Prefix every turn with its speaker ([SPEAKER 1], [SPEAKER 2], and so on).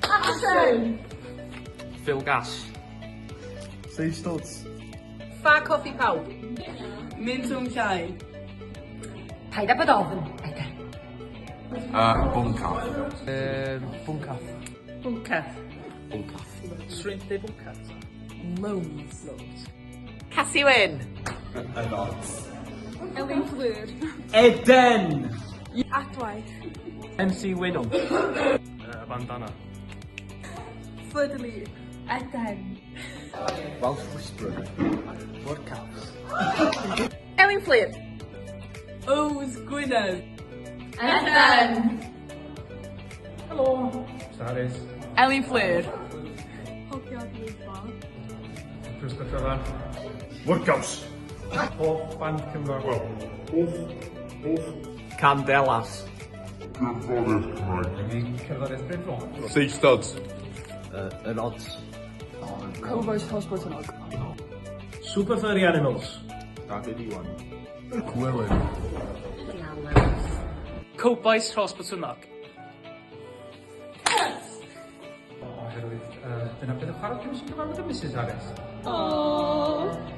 [SPEAKER 1] Action!
[SPEAKER 2] Phil Gas.
[SPEAKER 3] Sage Stodds.
[SPEAKER 4] Ffa coffi pawb.
[SPEAKER 5] Mynd rhwng llai.
[SPEAKER 6] Paid â bod ofn, Eden.
[SPEAKER 7] Bwncath.
[SPEAKER 3] Bwncath.
[SPEAKER 4] Bwncath.
[SPEAKER 2] Bwncath. Swn i'n deud bwncath.
[SPEAKER 4] Loads. Loads. Cassie Wyn.
[SPEAKER 7] Yr Ods.
[SPEAKER 1] Elin Fflur.
[SPEAKER 3] Eden!
[SPEAKER 1] Adwaith.
[SPEAKER 3] MC Winham.
[SPEAKER 2] Bandana.
[SPEAKER 1] Fleur de Lis. Eden.
[SPEAKER 7] Welsh Whisperer.
[SPEAKER 3] Workhouse.
[SPEAKER 4] Elin Fflur.
[SPEAKER 5] Ows Gwynedd.
[SPEAKER 1] Eden.
[SPEAKER 3] Helo. Saris.
[SPEAKER 5] Elin Fflur.
[SPEAKER 1] Hogia Dwyfo.
[SPEAKER 3] Christopher Van.
[SPEAKER 7] Workhouse.
[SPEAKER 3] Hoff band Cymraeg.
[SPEAKER 7] Wel, hoff, hoff.
[SPEAKER 2] Candelas.
[SPEAKER 7] Cerddoriaeth Cymraeg.
[SPEAKER 3] Cerddoriaeth Brifo.
[SPEAKER 7] Sage Stodds.
[SPEAKER 2] Yr Ods.
[SPEAKER 5] Cowbois Rhos Botwnnog.
[SPEAKER 3] Super Furry Animals.
[SPEAKER 7] Dafydd Iwan. Gwilym.
[SPEAKER 8] Cowbois Rhos Botwnnog.
[SPEAKER 3] Oherwydd dyna beth y chwarae pwy sy'n cyfarfod y Mrs Harris.
[SPEAKER 1] Oh.